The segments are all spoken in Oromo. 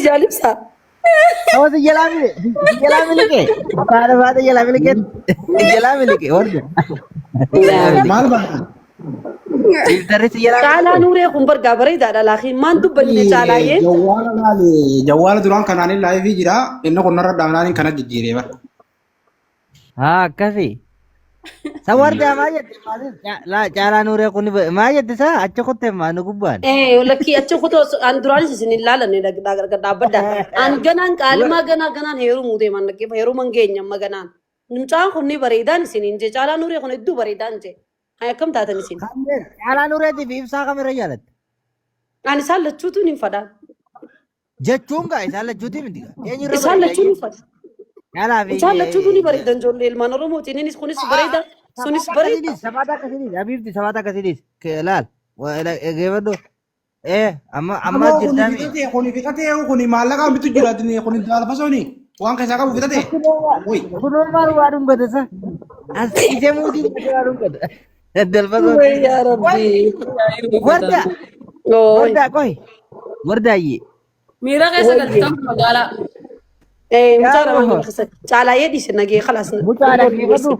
Jaalibsa. Hawa si jalaa mile, si jalaa miliqe. Haadha baata jalaa miliqe, si jalaa miliqe warda. Maal baata? Iftarri si jalaa Caalaa miliqe. Nuuree kun bargaa bareedaadha laakiin maan dubbanne caalaayee. Jawwaala laali. Jawwaala duraan kanaan laayifii jira. Inni kun narra dhaabnaan kana jijjiiree bara. Haa akkasi. Sa warda maa jette maaliif caalaa nuuree kun maa jette sa achi kutte maa nu gubbaan. Eh, lakkii achi kutoo an duraanis isin hin laalanne dhaabbadha. An ganaan qaalimaa ganaa ganaan heerumuu deeman dhaggeeffa heeruman geenya amma ganaan. Mucaan kun ni bareedaan isin hin jee caalaa nuuree kun hedduu bareedaan jee. Hay akkam taatan isin? Caalaa nuureetii fi ibsaa kamirra jaalatte? An isaan lachuutu hin fadhaan. Jechuun gaa isaan lachuutii miti gaa. Eenyurra Isaan bareeda lachuu ni fadha. Caalaa fi Isaan lachuutu ni bareedan ijoollee ilmaan Oromooti. Innis kunis bareeda sunis Sabaata bareeda. akkasiinis sabaata akkasiinis abiibti sabaata akkasiinis laal egeeffadhu ee amma amma Amoo kuni jirtaami. fixatee kuni fixatee kuni maallaqaan bitu jira kuni daalfasooni waan keessaa qabu fixatee. Woy. Kunoo maal waa dhungata sa as ija muutii waa dhungata. Dalfasoo. Way yaa Rabbi. Warda Ooy. warda qoy wardaayyee. Miira keessa galtan magaalaa. Eh, mucaa Yaa nama Rabbi. keessa caalaayee dhiise nagee khalaas. Mucaa dhaggeeffadhu.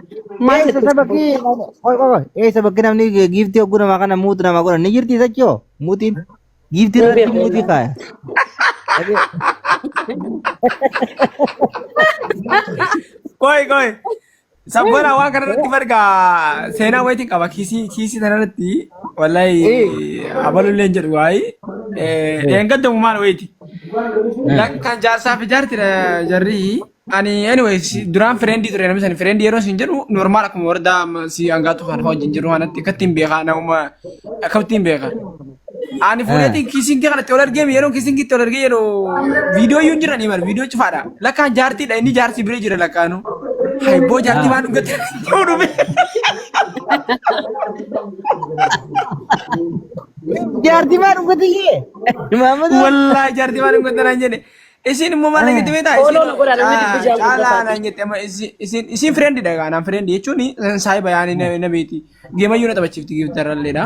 Maal Eessa jette? sabakki qoy qoy qoy eessa bakki namni giiftii hogguu namaa kana muutu namaa godhan ni jirti sachoo muutiin giiftii Hin irratti beeku. muutii kaaya. Koi koi. Sabbana waan kana irratti barga seenaa wayitiin qaba kiisii kiisii tana irratti wallahi abalullee hin jedhu waayii dheengaddamu maal wayiiti. Kan jaarsaa fi jaartidha jarri. Ani anyways duraan friendii ture namni sani friendii yeroo isin jedhu normaal akkuma wardaa si hangaatu kan wajjin jiru kanatti akkatti hin beekaa namuma akkamitti hin beekaa. Ani fuudheetiin kiisinkii kanatti ol argee yeroo kiisinkiitti ol argee yeroo viidiyoo iyyuu hin jiranii mara viidiyoo cufaadha. Lakkaan jaartiidha inni jaarsi bira jira lakkaanu. Hayibboo jaartii waan dhugate yoo dhufe. Jaartii maa dhugatiyyee? Maamada. Wallaahi jaartii waan dhugate naan jedhe. Isin immoo maal jette beektaa? Follow na godhaa namni dhibbi ja'a Caalaa guddataa. naan jette amma isin isin friendidha egaa naan friend jechuun saayiba yaani na beeti. Geemayyuu na taphachiifti giiftarralleedha.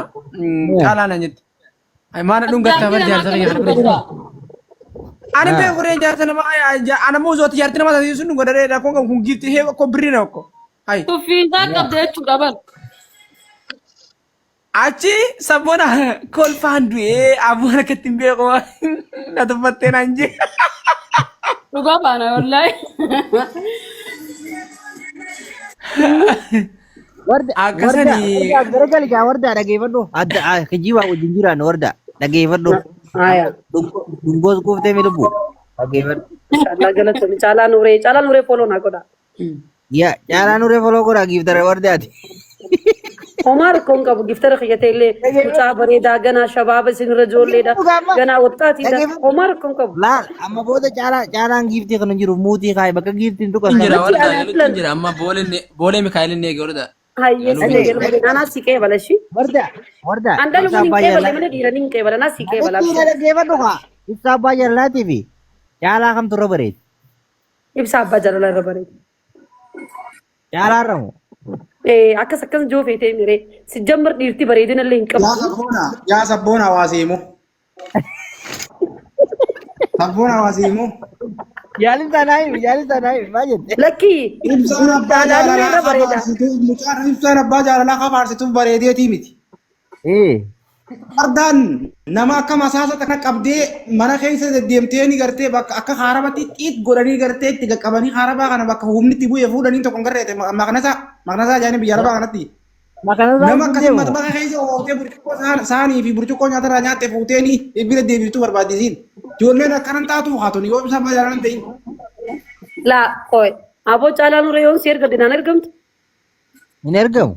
Caalaa naan jette. Ay maana dhungattaa bar jaarsa kiyya kana bira jira. Ani beeku ree jaarsa nama ana immoo osoo ati jaarti nama taate sun godharee rakkoon qabu kun giifti hee akkoo birrii na okko. Ay Tuffiisaa qabda jechuudha bar. Achi sabboona kolfaan du'ee abboon akkatti hin beeku na tuffattee naan jee. Dhugaa baana wallaahi. Warda warda Akkasani warda garagali gaa warda dhageeffadhu. Adda kijiba wajjin jiraan warda dhageeffadhu. Aya. Dungoos kuuftee mi lubbu dhageeffadhu. Inshallah galatoomi. Caalaa Nuuree. Caalaa Nuuree follow naa godhaa. Yaa caalaa nuree foloo godhaa giiftara wardaati. Homaa rakkoo hin qabu. Giftara kiyya ta'e illee mucaa bareedaa ganaa shabaaba isinirra ijoolleedha. Ganaa wattaatiidha. Homaa rakkoo hin qabu. Laal amma booda caalaa caalaan giiftii kana jiru muutii kaaye bakka giiftiin tuqa Hin jira sana. Lakki warda anaa galuutti filan. hin jira amma boolee boolee Mikaa'el inni eege warda. Hayyee Galuu si hin eegale malee anaa si qeebala ishii. Warda warda An ibsaa dhaluun hin abbaa qeeballe jaalalaa. malee dhiiranii hin qeebala. Anaa si qeebala Ittiin abshir. dhaggeeffadhu kaa ibsaa abbaa jaalalaatii fi caalaa kamtu irra bareeda. Ibsaa abbaa jaalalaa irra bareeda. Caalaa irra moo? Eh, akkas akkas joo feetee miree. Si jammar dhiirti bareedina illee hin Yaa qabdu. sabboona yaa sabboona hawaasa himu. Sabboona hawaasa himu. Yaalin sanaa himi yaalin sanaa himi maal jette? Lakkii Ibsaan abbaa caalaa nuree jaalalaa irra bareeda. kafaarsituu mucaan ibsaan abbaa jaalalaa kafaarsituu bareedeetii miti. Ee. Fardaan nama akka masaasa takka qabdee mana keessa deddeemtee ni gartee bakka akka haarabatti xiit godhanii gartee itti qaqqabanii haarabaa kana bakka humni itti bu'e fuudhanii tokko hin garreete maqnasaa maqnasaa jaanii biyya arabaa kanatti. Maqaan Nama akkasii deemu. maxbaqa keessa ooftee burcuqqoo saanii fi burcuqqoo nyaatarraa nyaatte fuutee ni bira deebiftuu barbaadisiin. Ijoolleen akkanan taatu haatoni yoo ibsa abbaa jaalalaa hin ta'in. Laa qoy. Aboo caalaa nuree yoon si erga dinaan ergamtu. Hin ergamu.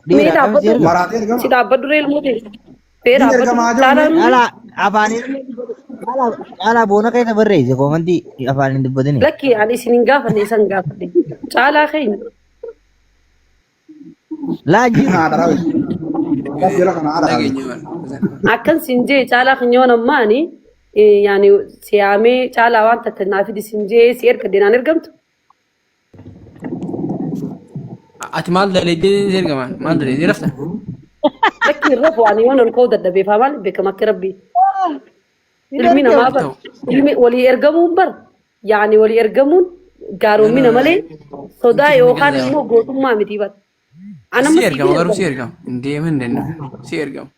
Mee Dhiira akkam si dhaabbadhu. ergama? Maraatee Si ergama. dhaabbadhu ree ilmoo ta'e. Mee Hin dhaabbadhu. ergamaa jiru Caalaa mee. nuree. Caalaa afaaniin caalaa caalaa boona keessa barreesse koomantii afaan hin dubbatini. Lakki ani isin hin gaafanne isan gaafadhe. Caalaa keenya. Laa jiru. Haadha raawwi. Akkas jala kana haadha raawwi. Dhageenye bara. Akkan sin jee caalaa keenya waan ammaani yaani siyaamee caalaa waan takka naa fidi sin jee si erga dinaan ergamtu. Ati maal daleeddee si ergamaan? Maal daleeddee rafta? Lakki hin rafu ani yoon ol ka'uu dadhabee faa maal beekama akka rabbii. Ilmi namaa bar Ta'u. ilmi walii ergamuun bar yaani walii ergamuun gaaroommina malee sodaa yookaan immoo gootummaa miti bar. Ana Si amma ergama siifin garuu si ergama. ergama. Hin deemin danda'u. Si ergama.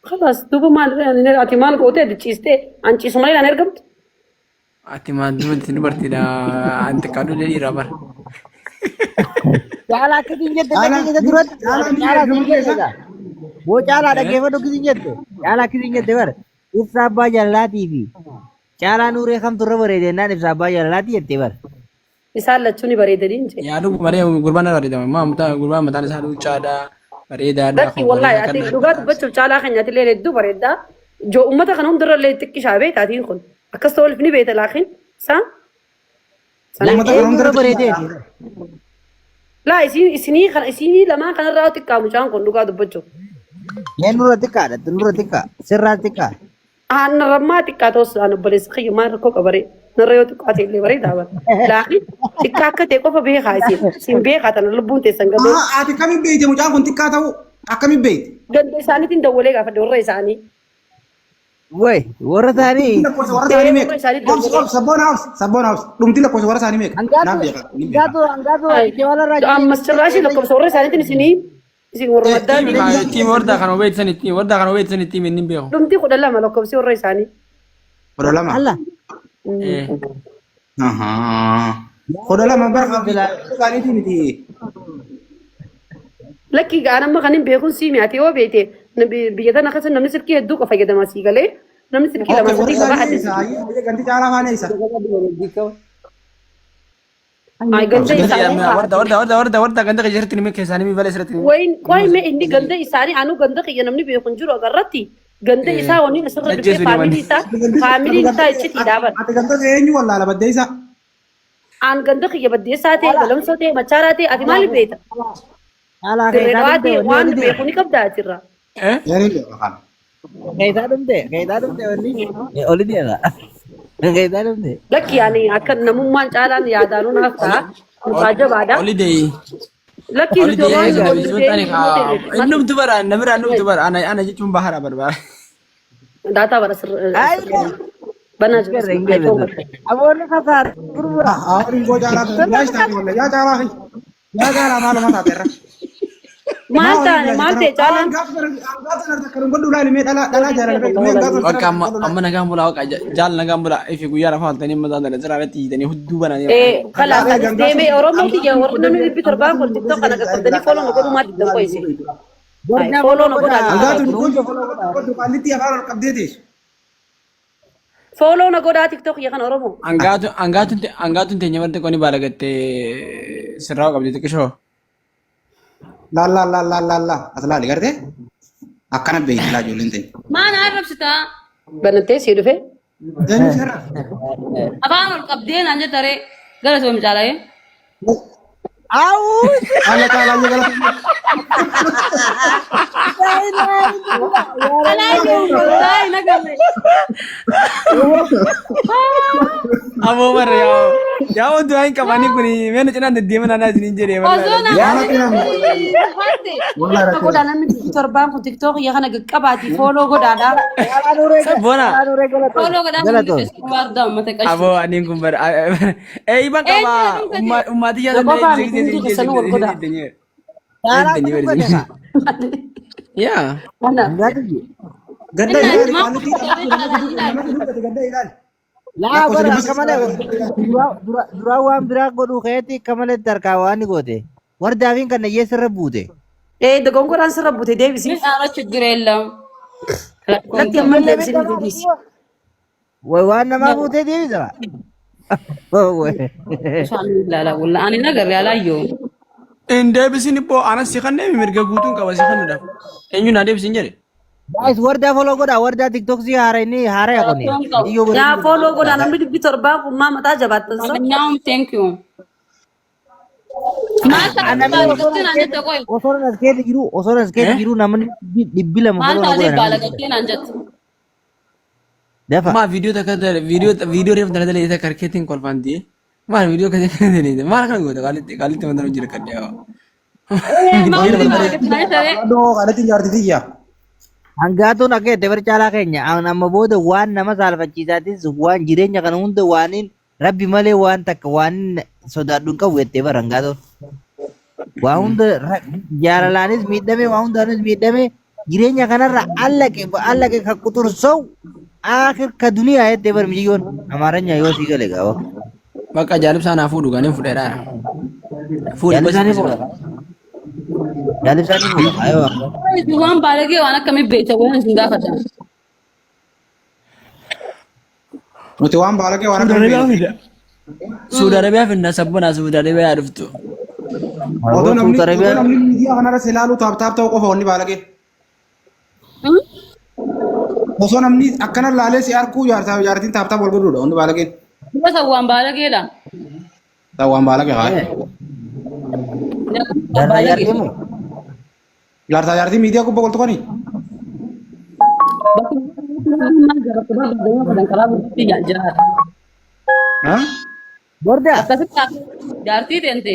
Khalaas duuba maal ati maal gootee ati ciistee an ciisu malee naan ergamtu. Ati maal dubartii dubartiidha. An xiqqaadhu illee dhiiraa bara. Caalaa akkasiin jette Caalaa dhaggeeffate duratti. caalaa ni Caalaa ergamu siin keessa. jette. Boo caalaa dhaggeeffadhu akkasiin jette. Caalaa akkasiin jette bara. Ibsa abbaa jaalalaatii fi caalaa nuuree kamtu irra bareede jennaan ibsa abbaa jaalalaatii jette bara. Isaan lachuu ni bareedanii hin jee. Yaadu malee gurbaan irraa bareedama. Maa mutaa gurbaan mataan isaa luucaadha. Bareedaadha. Lakki wallahi ati dhugaa dubbachuuf caalaa kan nyaatillee hedduu bareeddaa. Jo uummata kana hundarra illee xiqqishaa beekta atiin kun. Akkas ta'uuf ni beekta laakiin isaa. Uummata kana Eenyu irra hundarra bareedee? Laa isin isinii kana isinii lamaan kanarraa xiqqaa mucaan kun dhugaa dubbachuuf. Mee nurra xiqqaadha. Nurra xiqqaa. Sirraa xiqqaa. Haa narrammaa xiqqaa ta'us aan obboleessa kiyya maal rakkoo qabaree narra yoo xiqqaa ta'e illee bareedaa bara. Laakiin xiqqaa akka ta'e qofa beekaa isin isin beekaa tana lubbuun teessan gadoo. Haa ati akkamiin beekte mucaan kun xiqqaa ta'uu akkamiin beekte? Ganda isaaniitiin dawwalee gaafadhe warra isaanii. Way warra isaanii. Lakkoofsa warra isaanii Warra meeqa? isaanii Obsi dawwalee. obsi sabboona obsi sabboona obsi dhumti lakkoofsa warra isaanii meeqa? Naaf Hangaatu beeka ni beeka. hangaatu hangaatu jawalarraa Ammas cirraashii lakkoofsa warra isaaniitiin isinii isin warra maddaanii. Ittiin wardaa kan obeessan ittiin wardaa kan obeessan ittiin inni hin beeku. Dhumti 12 lakkoofsi warra isaanii. 12. Allah. Eh. 12 bara kan isaaniitii miti. Lakki gaan amma kan hin beekun sii mi'aati yoo beekte biyya tana keessa namni silkii hedduu qofa fayyadama sii galee namni silkii lama Okay, warra sadii qaba isaanii ati. eessa? Hayyee ganti caalaa faana eessa? Ay ganda isaanii haa. Warda warda warda warda warda ganda keessatti nimi keessaanii mi balee sirratti. Wayin qoy mee inni ganda isaanii anu ganda kiyya namni beeku hin jiru agarratti ganda isaa wanni asirra dhufee Ajjeesu faamilii isaa faamiliin isaa iccitii dhaaban. Ati ganda kee eenyu wallaala baddeessa? Aan ganda kiyya baddeessaa ta'e galamsoo ta'e machaaraa ta'e ati maaliif beekta? Caalaa Dirree keessaa dhawaa dhumte ta'e wanni waan oli deema. beeku ni qabda achirraa. Eh? Yaani beeka kana. Keessaa dhumte keessaa dhumte wanni oli deema. Keessaa dhumte. Lakki yaani akka namummaan caalaan yaadaanuu naaf ta'a. Mucaa jabaadha. Holiday. Lakki nuti Holiday waan eega holiday bisootani kaa. Innumtu bara namira innumtu bara ana ana jechuun bahara barbaada. Daataa bara sirra banaa jiru. Hin garre. Aboonni kasaar gurgura. Haadhiin koo caalaa ta'e bilaash taate walla yaa caalaa fi yaa caalaa maaluma taate irra. Maal taane maal ta'e caalaan? Gaafa sana takka godhu laali mee dhalaa dhalaa jaalala beektu mee gaafa Bakka amma amma nagaan bulaa waqa jaal nagaan bulaa ifi guyyaa lafa haltanii mataa dhala sirraa irratti hiitanii hudduu bananii. Kalaas anis deemee Oromoo kiyya warri namni dhibbi torbaan kun TikTok kana qaqqabdanii follow na godhuu maal diddan qoyse. Follow na godhaa. Hangaatu godhu godhu qaallitti afaan ol qabdee teessu. Follow na godhaa TikTok kiyya kana Oromoo. Hangaatu hangaatu hangaatu teenya marti qonni baala gattee sirraa qabdi xiqqishoo. Laal laal laal laal laal laal as laali gartee akkana beekti laa ijoolleen ta'e. Maal arrabsitaa? Banattee sii dhufe. Eenyu sirra? Afaan ol qabdee naan jettaree gara soom caalaa. Awuu. Alla caalaa jala. Wallaahi na galle. Aboo barra yaa yaa wanti waan hin qabanii kun mee na cinaan deddeeman anaa isiniin jedhee Osoo na Yaa rabbi nama. hatte. Wallahi Akka godhaa namni dhibbi torbaan kun TikTok kiyya kana qaqqabaatii follow godhaadha. Sabboona. Follow godhaa Galatoon. warda uummata qashti. Aboo aniin kun bara ee iban qaba ummati yaa Na qofaa miti hundi keessanuu wal godhaa. Caalaa kun dubbate kaa. Yaa. Ana Hangaatu ji. Gadda ilaali qaallitti namatti dubbate gadda ilaali. Laa bara akka malee duraa waan biraa godhuu keetti akka malee harkaa waan ni goote. Wardaafiin kan hiyyeessa irra buute. Ee dogongoraan sirra buute deebisi. ምን ኧረ ችግር የለም። Lakki amma deebisi deebisi. Way waan namaa buutee deebisa. Ani ነገር ያላየሁም Hin deebisin ibboo anas si kanneen mirga guutuun qaba si kennuudhaaf. Eenyu naa deebisin jedhe. Guys wardaa follow godhaa wardaa TikTok si haara inni haara kuni. Iyyoo Yaa follow godhaa namni dhibbi torbaan kun maa mataa jabaattan sa. ማንኛውም thank you maal taatee baalagatee naan jette qoy Osoo as keessa jiru osoo as keessa jiru namni 200 maal follow na taatee godha namni. baalagatee naan jette Dafa. Maa viidiyoo takka viidiyoo viidiyoo reefu dhala dhala takka harkeetiin kolfanti. Maal viidiyoo akkasii kana daleete maal kana goota qaalitti qaalitti wanta hojii rakkadhe yaa. maal baalagatee naan jette Adoo qaallitti jaarti tiyya. Hangaatuun akka jette bar caalaa keenya an amma booda waan nama saalfachiisaatis waan jireenya kana hunda waaniin rabbi malee waan takka waan sodaadhu hin qabu jettee bar hangaatuun. Waa hunda jaalalaanis miidhame waa hundaanis miidhame jireenya kanarra allaqe allaqe ka quxursau aakhir ka duniyaa jettee bar miciyyoon amaaranya yoo sii gale gaawa. Bakka jaalibsaa naa fuudhu ganin fudheedha. Fuudhi Jaalibsaa ni bas. fuudha. Jaalibsaa ni fuudha. Ayoo. Waan baalagee waan akkamii beekta waan isin gaafatan. Nuti waan baalagee waan Suudi akkamii Arabiyaa beekna. fida. Suudi Arabiyaa finna sabbana Suudi Arabiyaa dhuftu. Odoo namni Suudi odoo Arabiyaa. namni miidiyaa kanarra si ilaalu taap taap ta'uu qofa wanni baalagee. Osoo namni akkana laalee si arkuu jaarsaa fi jaartiin taap taap wal godhuudha wanni baalageen. Gosa waan baalageedha. Ta'u waan baalagee haa. Jaarsaa jaartii moo? Jaarsaa jaartii miidiyaa gubbaa wal tuqanii. Jiraata. Haa? Bordaa. Akkasitti jaartii teente.